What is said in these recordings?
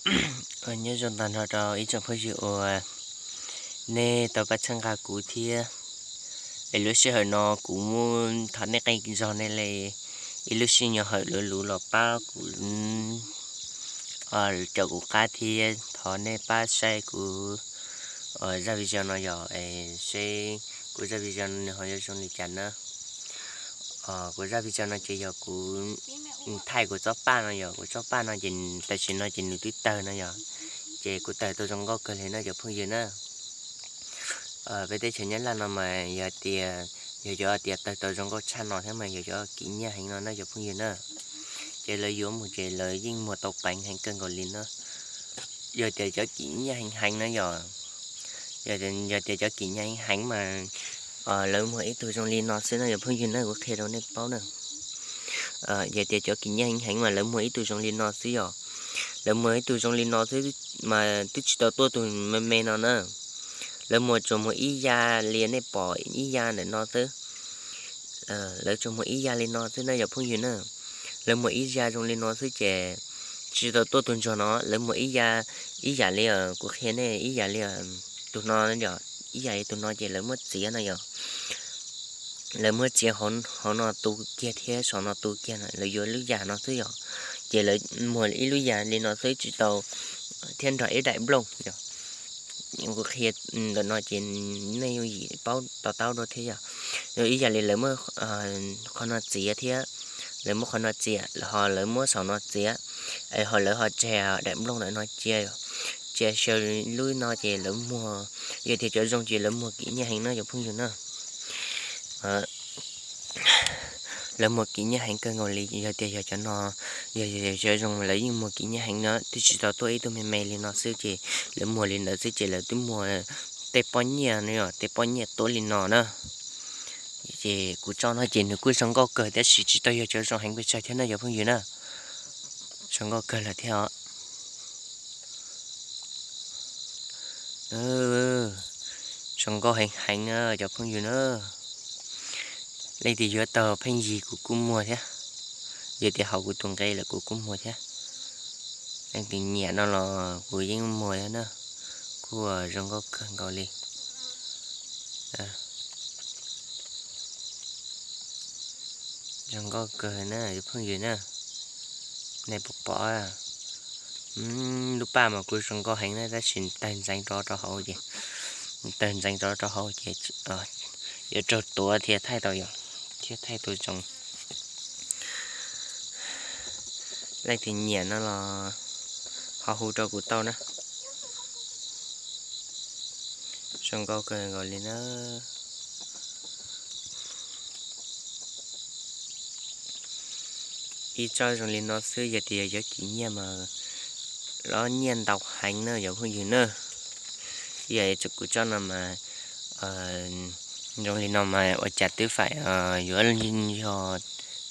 Nyob zoo tag nrho rau ib tsoom phooj ywg uas nej tau pab txhawb nqa kuv thiab. Es lub sij hawm no kuv muab thov nej qee zog nej li ib lub sij hawm luv luv los pab kuv, caum kuv qab thiab thov nej pab saib kuv zaj video no yog seb kuv zaj video no nws ho yuav zoo li cas na. Kuv zaj video no ces yog kuv thaij kuv txoj paj no, yog kuv txoj paj no ces tam sim no ces nws twb tawg no yog, ces kuv tawg tau zoo nkauj kawg li no cov phooj ywg na. Peb teb chaws Nyab Laj no mas yog tias, yog cov tias tawg tau zoo nkauj tshaj no thiab mas yog cov kim nyiaj heev no na cov phooj ywg na. Ces lawv yuav mus ces lawv yeej muag tau peev heev kawg nkaus li na. Yog tias cov kim nyiaj heev heev na yog, yog tias cov kim nyiaj heev heev mas lawv muag ib tug zoo li no xwb no cov phooj ywg na, kuv qhia rau nej paub na. Yog tias cov kim nyiaj heev heev mas lawv muag ib tug zoo li no xwb yog, lawv muag ib tug zoo li no xwb mas twb tsis tau tuaj tus me me no na. Lawv muag tsuas muag ib ya li nej pom ib ya ntawm no xwb. Lawv tsuas muag ib ya li no xwb na cov phooj ywg na. Lawv muag ib ya zoo li no xwb ces tsis tau tuaj tus ntsuag no, lawv muag ib ya, ib yam li kuv qhia nej ib yam li tus no, ib yam li tus no ces lawv muab txiav no yog, lawv muab txiav hauv no tu kiag thiab saum no tu kiag no, lawv yuav lub ya no xwb yog. Ces lawv muag ib lub ya li no xwb tsis tau, thiab nrog ib daim nplooj yog. Kuv qhia ntawm no ces nej yooj yim paub to taub dua thiab yog. Ib yam li lawv muab qhov no txiav thiab, lawv muab qhov no txiav ho lawv muab saum no txiav, es ho lawv ho tseg daim nplooj ntawm no cia, cia xyaw lub no ces lawv muag, yog tias cov zoo ces lawv muag kim nyiaj heev no cov phooj ywg na. Lawv muag kim nyiaj heev kawg nkaus li, yog tias yog cov no, yog cov zoo lawv yeej muag kim nyiaj heev no, twb tsis tau tuaj ib tug me me li no xwb ces lawv muag li ntawd xwb ces lawv twb muag tej pob nyiaj no yog tej pob nyiaj tuab li no na. Ces kuv tso no ces nws kuj zoo nkauj kawg tab sis tsis tau yog cov zoo heev pes tsawg thiab na cov phooj ywg na. Zoo nkauj kawg lawm thiab os. Zoo nkauj heev heev na cov phooj ywg na. Leej twg yuav tau pheej yig kuv kuj muag thiab. Yog tias haum kuv tus nqe lawm kuv kuj muag thiab. Leej twg nyiam no los kuv yeej muag thiab na. Kuj zoo nkauj kawg nkaus li. Zoo nkauj kawg na cov phooj ywg na. Nej puas pom? Lub paj mas kuj zoo nkauj heev na tab sis tawg ntxeev rov rau hauv ces, tawg ntxeev rov rau hauv ces yuav raug tuav thiaj thaij tau yom, thiaj thaij tau zoo. Leej twg nyiam no los ho hu rau kuv tau na. Zoo nkauj kawg nkaus li na. Ib tsob zoo li no xwb yog tias yog cov kim nyiaj mas lov nyiaj ntau heev na cov phooj ywg na. Ib yam li kuv tsob no mas zoo li no mas ua cas twb faim yuav yog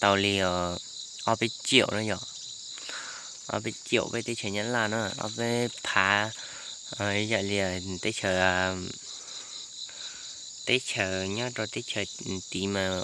tau li ob peb ciaum na yom. Ob peb ciaum peb teb chaws Nyab Laj na, ob peb phav, ib yam li teb chaws, teb chaws nyob rau teb chaws tid mas